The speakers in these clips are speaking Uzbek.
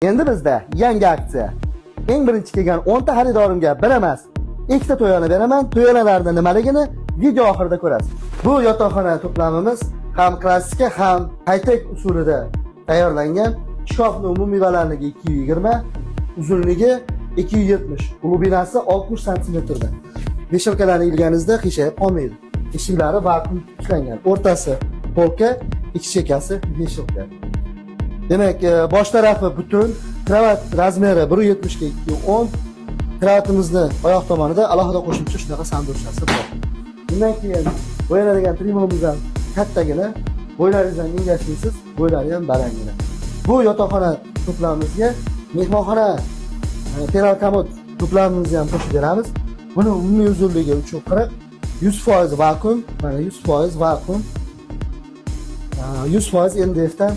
Endi bizda yangi aksiya. Eng birinchi kelgan 10 ta xaridorimga bir emas, ikkita to'yona beraman. To'yonalarni nimaligini video oxirida ko'rasiz. Bu yotoqxona to'plamimiz ham klassika, ham high-tech usulida tayyorlangan. Shkafning umumiy balandligi 220, uzunligi 270, глубина si 60 santimetrda. Вешалка larni ilganingizda qiyshayib qolmaydi. Eshiklari vakuum ishlangan. O'rtasi polka, ikki chekkasi вешалка. Demak, bosh tarafi butun, kravat размер i 1.70 ga 2.10. Kravatimizni oyoq tomonida alohida qo'shimcha shunaqa sanduqchasi bor. Bundan keyin bo'yanadigan trimomiz ham kattagina, bo'ylaringiz ham engashmisiz, bo'ylari ham balandgina. Bu yotoqxona to'plamimizga mehmonxona penal komod to'plamimizni ham qo'shib beramiz. Buni umumiy uzunligi 3.40, 100% vakuum, mana 100% vakuum, 100% MDF dan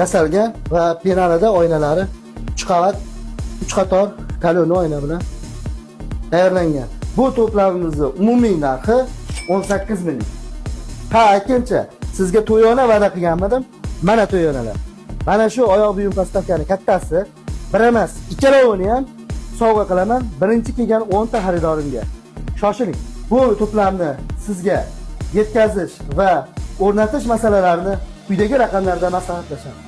yasalgan va penalida oynalari 3 qavat, 3 qator каленый oyna bilan tayyorlangan. Bu to'plamimizni umumiy narxi 18 ming. Ha, aytgancha, sizga to'yona va'da qilganmidim? Mana to'yonalar. Mana shu oyoq buyum подставка ni kattasi, bir emas, ikkalovini ham sovg'a qilaman birinchi kelgan 10 ta xaridorimga. Shoshiling. Bu to'plamni sizga yetkazish va o'rnatish masalalarini quyidagi raqamlarda maslahatlashamiz.